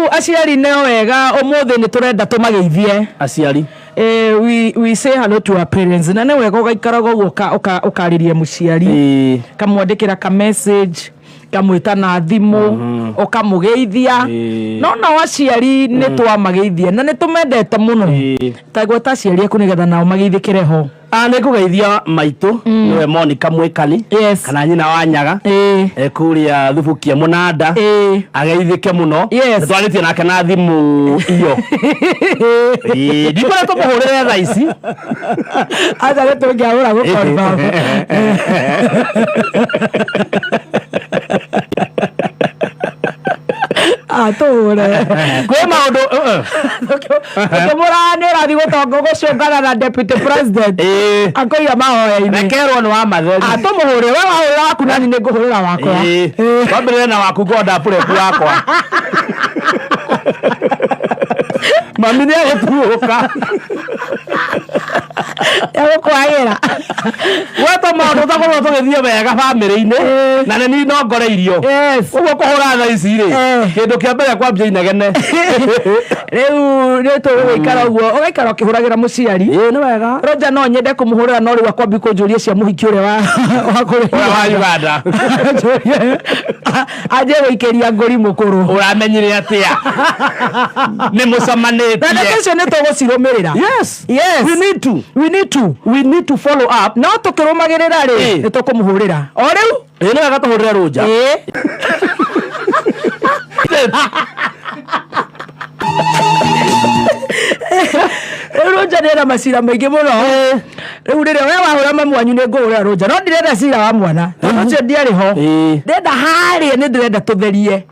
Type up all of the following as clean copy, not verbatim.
Rĩu aciari nĩ wega ũmũthĩ nĩ tũrenda tũmageithie. Aciari. We say hello to our parents, na nĩ wega ũgaikaraga ũguo ũkarĩria mũciari, kamwandĩkĩra ka message, kamwĩta na thimũ, ũkamũgeithia. No nao aciari nĩ twamageithia na nĩ tũmendete mũno. Ta gweta aciari aku nĩgetha nao mageithĩkĩre ho. Ah, nĩ ngũgeithia maitũ, nĩwe Monica Mwĩkani, kana nyina wa Nyaga, kũrĩa Thubukia Mũnanda. Ageithĩke mũno. Nĩ twarĩtie nake na thimũ iyo. Ndikwenda tũmũhũrĩre thaa ici. Aca nĩ tũngĩahũra gũ-confirm. Ah, tũhũre. Kwĩ maũndũ Ũkĩmũra nĩ ũrathiĩ gũtonga gũcũngana na deputy president, akũiga mahoya-inĩ. Rekerwo nĩ wa matheri. Ah, tũmũhũre. We wahũrĩra waku nani nĩ ngũhũrĩra wakwa. Twambĩrĩre na waku ngonda purepu wakwa. Mami nĩ agũtuũka. Egũkwagĩra. Gwetwo maũndũ tũtakorwo tũgĩthiĩ wega bamĩrĩ-inĩ, na nĩ niĩ nongoreirio. Ũguo kũhũra thaa ici rĩ, kĩndũ kĩa mbere kwambia inegene. Rĩu nĩ tũgũgĩikara ũguo, ũgaikara ũkĩhũragĩra mũciari. Ĩĩ, nĩ wega. Roger no nyende kũmũhũrĩra, no rĩu akwambi kũnjũria cia mũhiki ũrĩa wa kũrĩa Ũrĩa wa Uganda. Anjie gũikĩria ngũri mũkũrũ. Ũramenyire atĩa? Nĩ mũcemanĩtie. Na ndeto icio nĩ tũgũcirũmĩrĩra. Yes. Yes. We need to. We need to. We need to follow up. No tũkĩrũmagĩrĩra rĩ, nĩ tũkũmũhũrĩra. O rĩu? Ĩĩ, nĩ wega tũhũrĩre Rũnja. Rĩu Rũnja nĩ ena macira maingĩ mũno. Rĩu rĩrĩa we wahũra mamu wanyu nĩ ngũhũrĩra Rũnja. No ndirenda cira wa mwana. Tondũ ũcio ndiarĩ ho. Ndĩrenda harĩa nĩ ndĩrenda tũtherie.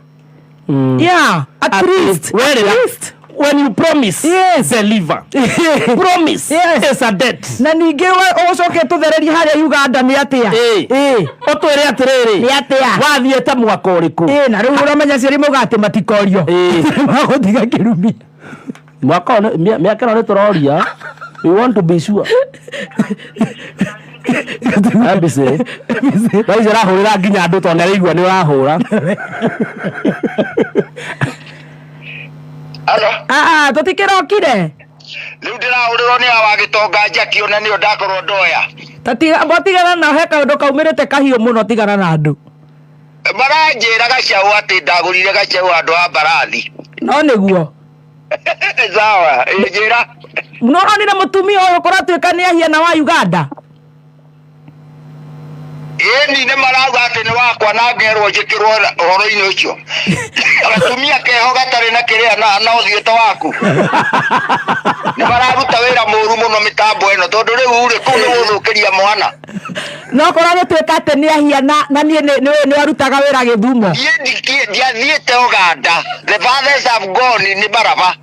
Yeah, at least. We At rĩra. least. When you promise, deliver. Promise is a debt. Na ningĩ we ũcoke tũthererie harĩa Uganda nĩ atĩa? Ũtwĩre atĩrĩrĩ. Nĩ atĩa? Wathiĩte mwaka ũrĩkũ? Ĩĩ, na rĩu ũramenya aciari mauga atĩ matikorio. Magũtiga kĩrumi. Mwaka ũyũ mĩaka ĩno nĩ tũroria. We want to be sure. Embassy. Thaa ici arahũrĩra nginya andũ tondũ nĩaraigua nĩ ũrahũra. Alo. Ah, ah, tũtikĩrokire. Rĩu ndĩrahũrĩrwo nĩ awa gĩtonga Njaki, ona nĩyo ndakorwo ndoya. Tatiga tigana na he kaũndũ kaumĩrĩte kahiũ mũno, tigana na andũ. Maranjĩra gacaũ atĩ ndagũrire gacaũ handũ ha mbarathi. No nĩguo. Sawa, njĩra. No ũronire mũtumia ũyũ kũratuĩka nĩ ahiana wa Uganda? Ĩni, nĩ marauga atĩ nĩ wakwa na ngerwo njĩkĩrwo ũhoro-inĩ ũcio. Gatumia keho gatarĩ na kĩrĩa na ũthiũ ta waku. Nĩ mararuta wĩra mũru mũno mĩtambo ĩno, tondũ rĩu rĩ, kũu nĩ gũthũkĩria mwana. No kũragĩtuĩka atĩ nĩ ahiana na niĩ nĩ arutaga wĩra Gĩthumo. Niĩ ndiathiĩte Uganda. The farthest I've gone nĩ Maraba.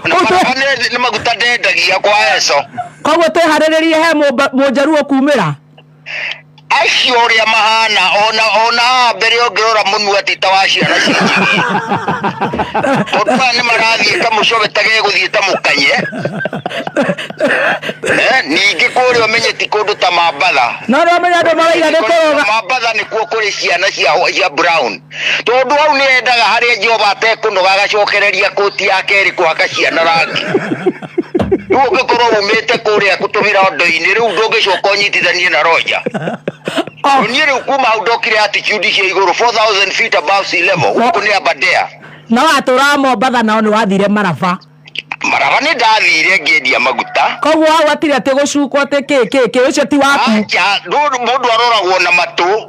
Na Maraba nĩ maguta ndendagia kwa Eso. Koguo twĩharĩrĩrie he mũnjaruo kumĩra. Acio ũrĩa mahana ona haha mbere ũngĩrora mũnua ti ta wa ciana cia njigi. Tondũ aya nĩ marathiĩ ta mũcobe ta gegũthiĩ ta mũkanye. Ningĩ kũrĩa ũmenye ti kũndũ ta Mambatha. No nĩ ũmenye andũ maraiga nĩ kũroga. Mambatha nĩkuo kũrĩ ciana cia brown. Tondũ hau nĩ endaga harĩa Jehova atekũnoga agacokereria kũti ya kerĩ kũhaka ciana rangi. Rĩu ũngĩkorwo umĩte kũrĩa kũtũmĩra ndo-inĩ, rĩu ndũngĩcoka ũnyitithanie na Roger. Niĩ rĩu kuma hau ndokire altitude cia igũrũ, 4000 feet above sea level, gũkũ nĩ Aberdare. No watũraga Mombatha nao nĩ wathire Maraba. Maraba nĩ ndathire ngĩendia maguta. Koguo hau hatirĩ atĩ gũcukwo atĩ kĩ kĩ kĩ, ũcio ti waku. Acha, mũndũ aroragwo na matũ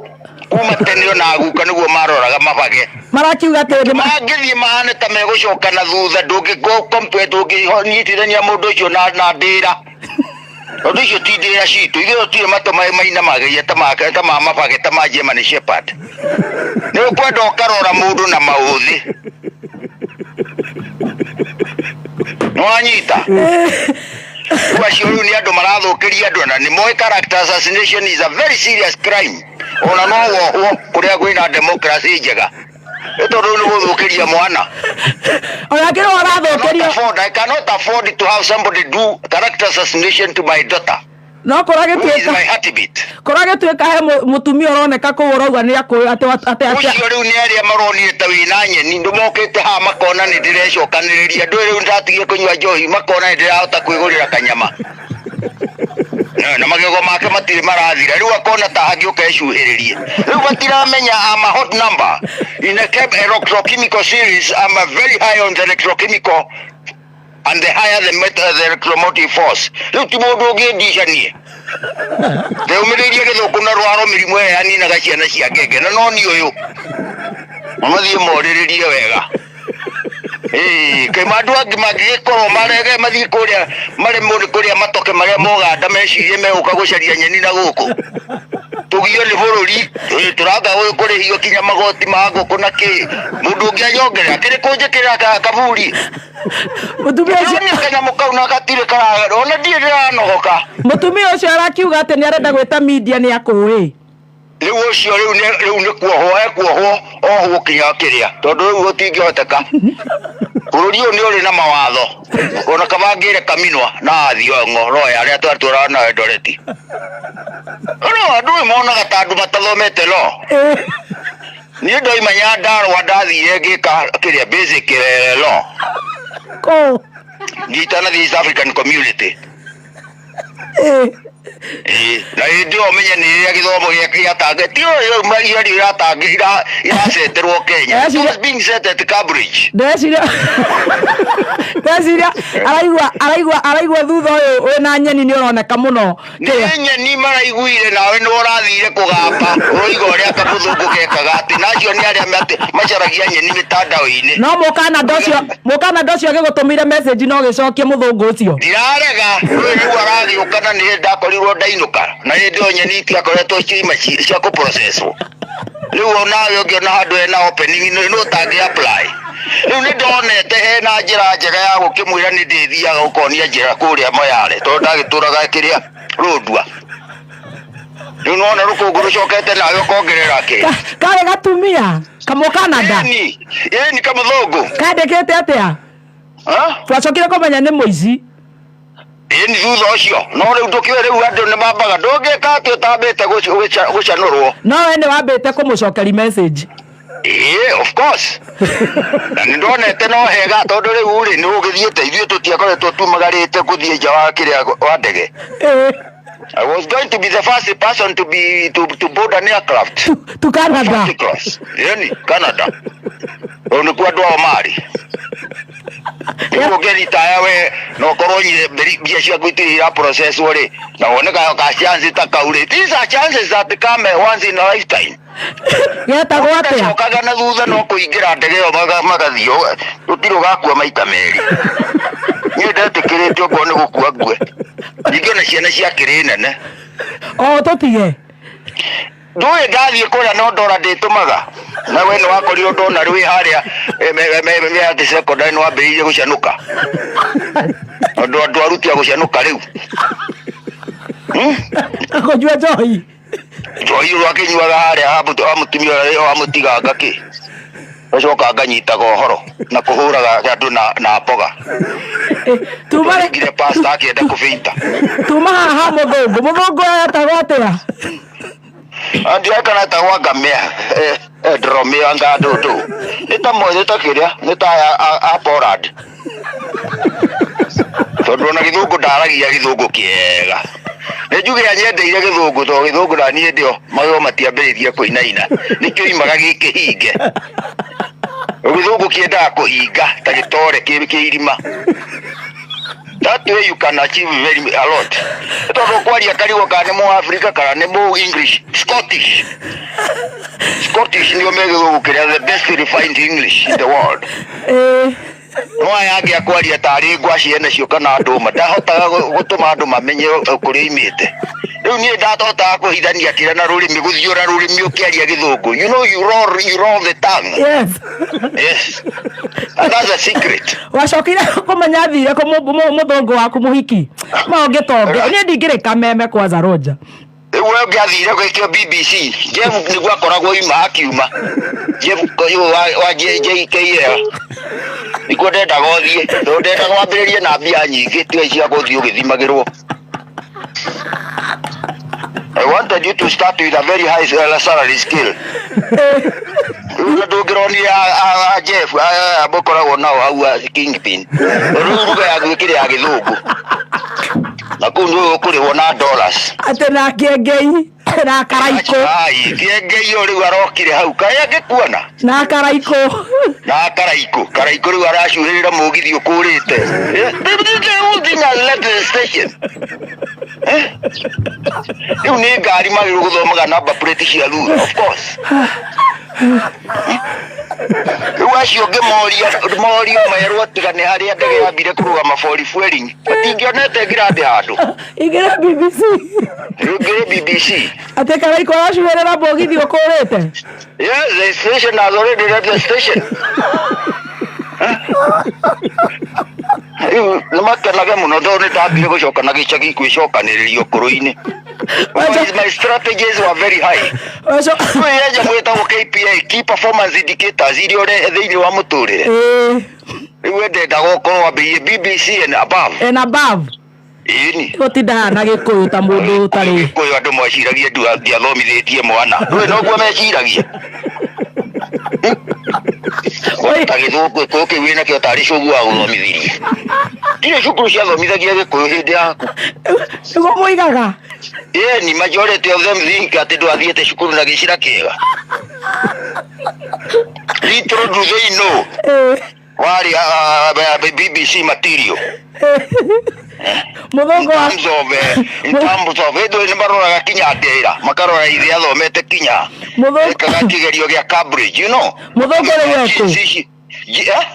kuma tene ona guka nĩguo maroraga mabage. Marakiuga atĩ nĩ mangĩthiĩ mahane ta megũcoka na thutha, ndũngĩnyitithania mũndũ ũcio na ndĩra. Tondũ icio ti ndĩra citũ, ithuĩ tũtirĩ matũ mainamagĩria ta ma mabage ta ma German Shepherd. Nĩ ũkwenda ũkarora mũndũ na maũthĩ. Nĩwanyita? Rĩu acio rĩu nĩ andũ marathũkĩria andũ, na nĩ moĩ character assassination is a very serious crime. Ona no wohwo kũrĩa kwĩna democracy njega. Nĩ tondũ rĩu nĩ gũthũkĩria mwana. Ona kĩrĩa ũrathũkĩrio. I cannot afford to have somebody do character assassination to my daughter. No Who is kũragĩtuĩka my heartbeat? Kũragĩtuĩka he mũtumia ũroneka kũu ũrauga nĩ akũĩ atĩ atĩ atĩ Ũcio rĩu nĩ arĩa maronire ta wĩna nyeni, ndũmokĩte haha makona nĩ ndĩrecokanĩrĩria, ndũĩ rĩu ndatigie kũnyua njohi, makona nĩ ndĩrahota kwĩgũrĩra kanyama. Na magego make matirĩ marathira, rĩu akona ta angĩũka ecuhĩrĩrie. Rĩu matiramenya I'm a hot number in a electrochemical series. I'm a very high on the electrochemical, and the higher the, the electromotive force. Rĩu ti mũndũ ũngĩndicanie ndeumĩrĩirie gĩthũkũ na rwaro mĩrimũ ĩrĩa yaninaga ciana cia ngenge, na no niĩ ũyũ mathiĩ morĩrĩrie wega. Ĩĩ, kaima andũ angĩ mangĩgĩkorwo marege mathiĩ kũrĩa maremwo nĩ kũrĩa matoke marĩa moganda, mecirie megũka gũcaria nyeni na gũkũ tũgio nĩ bũrũri. Ĩĩ, tũranga kũrĩhio kinya magoti ma ngũkũ na kĩ, mũndũ ũngĩ anyongerera kĩrĩ kũnjĩkĩrĩra kaburi. Mũtumia ũcio Ndĩronire kanyamũ kau na gatirĩ kara, ona ndirĩ ndĩranogoka. Mũtumia ũcio arakiuga atĩ nĩ arenda gwĩta media, nĩ akũĩ. Rĩu ũcio rĩu nĩ rĩu nĩ kuohwo ekuohwo, ohwo kinya kĩrĩa, tondũ rĩu gũtingĩhoteka. Bũrũri ũyũ nĩ ũrĩ na mawatho, ona kabangĩre kaminwa na Thiong'o roya arĩa twatũraga na Eldoret. No andũ ĩ monaga ta andũ matathomete law. Niĩ ndoima Nyandarũa ndathire ngĩka kĩrĩa basic law. Kũ? Nditanathiĩ East African Community. Ĩĩ, na hĩndĩ ĩyo ũmenye nĩ rĩrĩa gĩthomo gĩatange ti ũyũ igerio iraceterwo Kenya. It was being set at Cambridge. Ndeciria araigua thutha ũyũ wĩna nyeni nĩ ũroneka mũno. Nĩ nyeni maraiguire, nawe nĩ ũrathire kũgamba ũroiga ũrĩa kamũthũngũ gekaga, atĩ na acio nĩ arĩa macaragia nyeni mĩtandao-inĩ. No mũkanada ũcio agĩgũtũmĩire message no gĩcokie mũthũngũ ũcio. Ndirarega, rĩu rĩu aragĩũka, na nĩ ndakorirwo ndainũka, na hĩndĩ ĩyo nyeni itiakoretwo ciaima cia kũprocesswo. Rĩu onawe ũngĩona handũ hena opening nĩ ũtangĩ apply. Rĩu nĩ ndonete hena njĩra njega ya gũkĩmwĩra nĩ ndĩthiaga gũkonia njĩra kũrĩa Moyale, tondũ ndagĩtũraga kĩrĩa Rũndua. Rĩu nĩwona rũkũngũ rũcokete nawe ũkongerera kĩ. Karĩ gatumia kamũkanada. Ĩni ĩni, kamũthũngũ. Kandĩkĩte atĩa? Ha? Twacokire kũmenya nĩ mũici. Ĩni, thutha ũcio, no rĩu ndũkĩũĩ, rĩu andũ nĩ mambaga, ndũngĩka atĩ ũtambĩte gũcanũrwo. No we nĩ wambĩte kũmũcokeri message? Ĩĩ, of course, na nĩ ndonete no hega, tondũ rĩu rĩ nĩ ũgĩthiĩte, ithuĩ tũtiakoretwo tumagarĩte gũthiĩ nja wa kĩrĩa wa ndege. I was going to be the first person to board an aircraft. To Canada. First class. Yani Canada. Rĩu nĩkuo andũ ao marĩ. Nĩguo ũngĩritaya we na ũkorwo mbia ciaku itirĩ ira processwo rĩ, na wone ka chance ta kau rĩ. These are chances that come once in a lifetime. Getagwo atĩa? Cokaga na thutha no kũingĩra ndege ĩyo magathiĩ, gũtirĩ ũgakua maita merĩ. Niĩ ndetĩkĩrĩte okorwo nĩ gũkua ngue. Ningĩ ona ciana ciakĩrĩ nene. O tũtige. Ndũĩ ndathiĩ kũrĩa no ndora ndĩtũmaga, na we nĩ wakorirwo ndona rwĩ harĩa mĩatĩ secondary nĩ wambĩrĩirie gũcanũka, andũ aruti a gũcanũka rĩu. Kũnyua njohi. Njohi ũrĩa akĩnyuaga harĩa ha mũtumia ũrĩa wa mũtiganga kĩ, gacoka nganyitaga ũhoro na kũhũraga andũ na mboga. Tuma. Ngire pastor akĩenda kũbĩita. Tuma haha mũthũngũ etagwo atĩa? Ndiũĩ kana etagwo ngamĩa, ndromĩa nga ndũndũ, nĩ ta nĩ ta kĩrĩa, nĩ ta aya a Poland, tondũ ona gĩthũngũ ndaragia gĩthũngũ kĩega. Nĩ njuge anyendeire gĩthũngũ, tondũ gĩthũngũ na niĩ ndĩo magego matiambĩrĩrie kũinaina, nĩkĩo imaga gĩkĩhinge. Gĩthũngũ kĩendaga kũhinga ta gĩtore kĩ irima. That way you can achieve very a lot, tondũ kwaria karigwo kana nĩ mũ Africa kana nĩ mũ English, Scottish. Scottish nĩo me gĩthũngũ kĩrĩa the best refined English in the world. No aya angĩ akwaria tarĩ ngwaci ene cio kana ndũma, ndahotaga gũtũma andũ mamenye kũrĩa imĩte. Rĩu niĩ ndahotaga kũhithania kĩrĩa na rũrĩmĩ, gũthiũra rũrĩmĩ ũkĩaria gĩthũngũ. You know you roll the tongue. Yes, and that's a secret. Wacokire kũmenya thire kũ mũthũngũ waku mũhiki ma ũngĩtonge? Niĩ ndingĩrĩ kameme kwanza Roger. Rĩu we ũngĩathire gwĩkio BBC, Jeff nĩguo akoragwo ima akiuma Jeff ũyũ wa JKL, nĩkuo ndendaga ũthiĩ, tondũ ndendaga wambĩrĩrie na mbia nyingĩ, tiga cia gũthiĩ ũgĩthimagĩrwo. I wanted you to start with a very high salary scale. Rĩu na ndũngĩronire a Jeff aya mũkoragwo nao hau a Kingpin. Rĩu ruga yaku ĩkĩrĩ ya gĩthũngũ. Na kũu nĩ ũkũrĩhwo na dollars. Atĩ na kĩengei na karaikũ. Ai, kĩengei ũyũ rĩu arokire hau. Kaĩ angĩkuona? Na karaikũ. Na karaikũ. Karaikũ rĩu aracuhĩrĩra mũgithi ũkũrĩte. The whole thing has left the station. Rĩu nĩ ngari magĩrĩirwo gũthomaga number plate cia thutha, of course. Rĩu acio ũngĩ moria morio merwo tiga nĩ harĩa ndege yambire kũrũgama for refueling. Matingĩonete ngirandi handũ. Ingĩra BBC. Rĩu BBC. Atĩ karaikũ aracuhĩrĩra mũgithi ũkũrĩte. Yes, the station has already left the station. Rĩu nĩ makenage mũno tondũ nĩ ndambire gũcoka na gĩcagi kwĩcokanĩrĩria ũkũrũ-inĩ. My strategies were very high. Kwĩ nyamũ ĩtagwo KPI, Key Performance Indicators, iria ũrehe thĩinĩ wa mũtũrĩre. Rĩu we ndendaga ũkorwo wambĩrĩirie BBC and above. And above. Ĩni. Gũtinda na gĩkũyũ ta mũndũ ũtarĩ. Gĩkũyũ andũ meciragia ndiathomithĩtie mwana. Ndũĩ noguo meciragia. Ta gĩthũngũ gĩkũyũ kĩu wĩnakĩo tarĩ cũguo agũthomithirie. Ndirĩ cukuru ciathomithagia gĩkũyũ hĩndĩ yaku. Nĩguo moigaga. Ĩni, majority of them think atĩ ndwathiĩte cukuru na gĩcira kĩega. Little do they know. Warĩ BBC material. Mũthũngũ wa In terms of hĩndĩ nĩ maroraga kinya ndĩra makarora ithe athomete kinya ekaga kĩgerio gĩa Cambridge, you know. Mũthũngũ rĩu ekũ?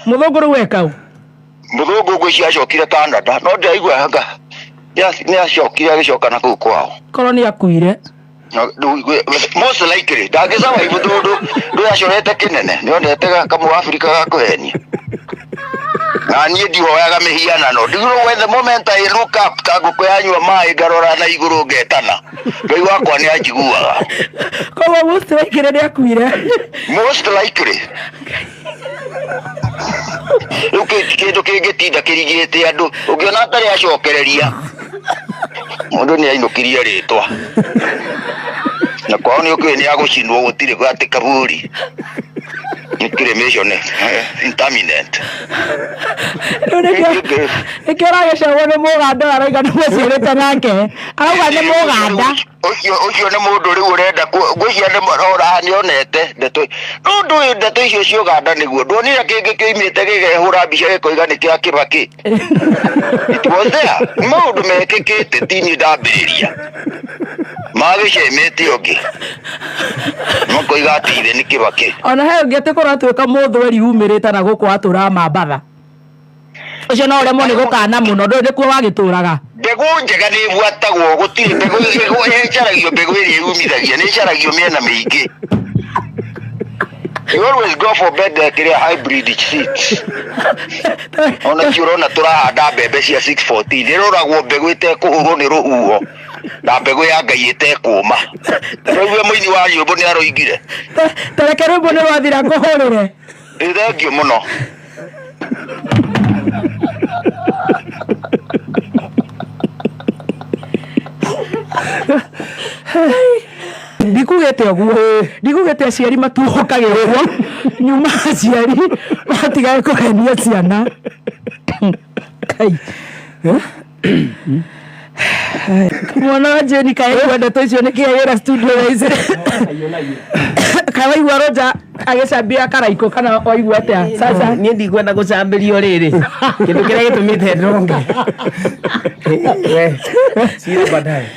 Mũthũngũ rĩu ekau? Mũthũngũ ngwĩciria acokire Canada no ndĩraigua anga nĩ acokire agĩcoka na kũu kwao. Korwo nĩ akuire. Most likely ndangĩsurvive tondũ ndũyacorete kĩnene nĩonete kamũ Afrika ga kũhenia. Na niĩ ndihoyaga mĩhianano. Do you know when the moment I look up ta ngũkũ yanyua maĩ ngarora na igũrũ ngetana. Ngai wakwa nĩ anjiguaga. Koguo most likely nĩ akuire. Most likely. Rĩu kĩndũ kĩngĩtinda kĩrigĩte andũ ũngĩona atarĩ acokereria mũndũ nĩ ainũkirie rĩtwa. Na kwao nĩ ũkĩũĩ nĩ agũcinwo gũtirĩ atĩ kaburi. Nĩ cremation interminent. Rĩu nĩkĩo ũragĩcagwo nĩ mũganda ũyũ arauga nĩ mũciĩrĩte nake. Arauga nĩ mũganda. Ũcio nĩ mũndũ rĩu ũrenda ngwĩciria nĩ onete ndeto. No ndũĩ ndeto icio cia Ũganda nĩguo. Ndwonire kĩngĩ kĩoimĩte gĩkehũra mbica gĩkoiga nĩ kĩa Kĩbakĩ. It was there. Nĩ maũndũ mekĩkĩte ti niĩ ndambĩrĩria. Magĩcemete ũngĩ. Makoiga atĩ ithe nĩ Kĩbakĩ. Ona he ũngĩ atĩ kũratuĩka mũthweri umĩrĩte na gũkũ atũraga Mambatha. Ũcio no ũremwo nĩ gũkana mũno, ndũĩ nĩkuo wagĩtũraga. Mbegũ njega nĩ ĩbuatagwo, gũtirĩ mbegũ ĩcaragio mbegũ ĩrĩa ĩumithagia, nĩ ĩcaragio mĩena mĩingĩ. You always go for better kĩrĩa hybrid seeds. Ona ti ũrona tũrahanda mbembe cia 614, ĩroragwo mbegũ ĩtekũhũrwo nĩ rũhuho na mbegũ ya Ngai ĩtekũma. Ũraigua mũini wa nyĩmbo nĩ aroigire. Tareke rwĩmbo nĩ rwathira ngũhũrĩre. Ĩ thengiũ mũno. Ndikugĩte ũguo, ndikugĩte aciari matuhũkage ũguo, nyuma aciari matigage kũhenia ciana. Kai. Mwana wa Jane kaĩ aigua ndeto icio nĩkĩ wĩra studio thaa ici? Kaĩ waigua Roger agĩcambia karaikũ kana waigua atĩa? Sasa niĩ ndikwenda gũcambĩrio rĩrĩ kĩndũ kĩrĩa gĩtũmĩte ndonge. We, cira baadaye.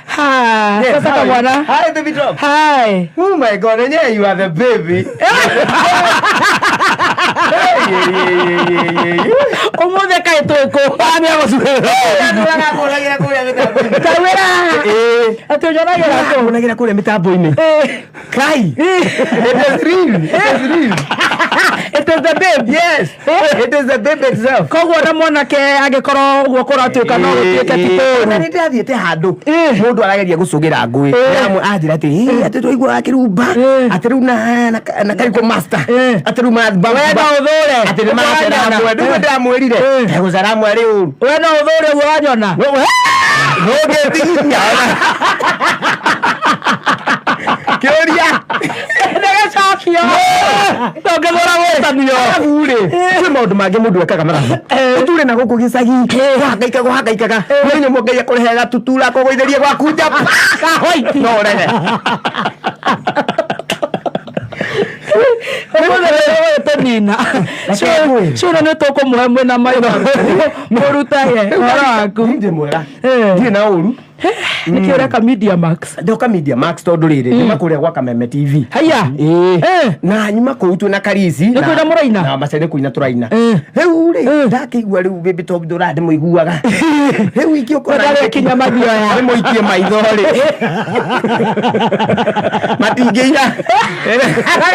Ha, sasa kamwana. Hi, baby drop. Hi. Oh my God, and yeah, you are the baby. Ũmũthĩ kaĩ twĩ kũ? Tawĩra. Atĩ ũnyonagira kũ? Ũnyonagira kũrĩa mĩtambo-inĩ. Kai. It is real. It is real. It is the babe. Yes. It is the babe itself. Koguo na mwanake angĩkorwo ũguo kũratuĩka no gũtuĩke ti kũũru. Na nĩ ndĩrathiĩte handũ mũndũ arageria gũcũgĩra ngũĩ amwe anjĩra atĩ atĩ twaigua akĩrumba atĩ rĩu na Karikũ master atĩ rĩu We no ũthũre. Atĩ nĩ maracera hamwe, nĩguo ndĩramwĩrire gũcera hamwe arĩ ũru. We no ũthũre ũguo wanyona. Ndũngĩtigithia kĩũria. Nĩgĩcokio. Ndũngĩthũra gwĩtanio. Arabu rĩ, kwĩ maũndũ mangĩ mũndũ ekaga mathabu ũture na gũkũ gĩcagi kũhangaika kũhangaikaga mũthenya ũmwe Ngai akũrehe gatutura kũgũithĩrie gwaku njamba Kahoiti. No ũrege. Ũmũthĩ nĩũgũtũnina. Cũrũ nĩ tũkũmũhe mwĩna maitho mũrutage ũhoro waku. Ndĩ mwega. Eh. Ndirĩ na ũru. Nĩkĩ ũreka Media Max? Ndoka Media Max tondũ rĩrĩ nyuma kũrĩa gwa Kameme TV. Haiya. Ĩĩ. Eh. Na nyuma kũu twĩna Karisi. Nĩ kũina mũraina? Na Mace nĩ kũina tũraina. Eh. Rĩu rĩ ndakĩigua rĩu baby top ndũra ndĩmũiguaga. Rĩu ingĩũkora Ndarĩkinya mathioya. Ndĩmũikie maitho rĩ. Matingĩira.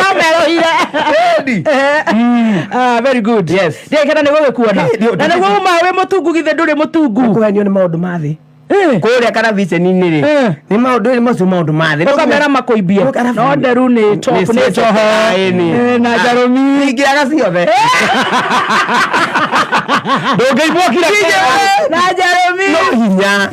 No merũhire. Ĩni. Ah, very good. Yes. Ndiakena nĩ gũgĩkuona. Eh, Na nĩguo uma wĩ mũtungu githĩ ndũrĩ mũtungu. Kũhenio nĩ maũndũ ma thĩ. Eh. Kũrĩa karaviceni-inĩ rĩ. Eh. Nĩ maũndũ macio maũndũ ma thĩ. Ũkamera makũimbie. Ũkarabu- No nderu nĩ top Nĩ nĩ njoho. ĩni. Eh, na njarũmi. Ingĩaga ciothe. Ndũngĩimwo kira Na njarũmi. No hinya.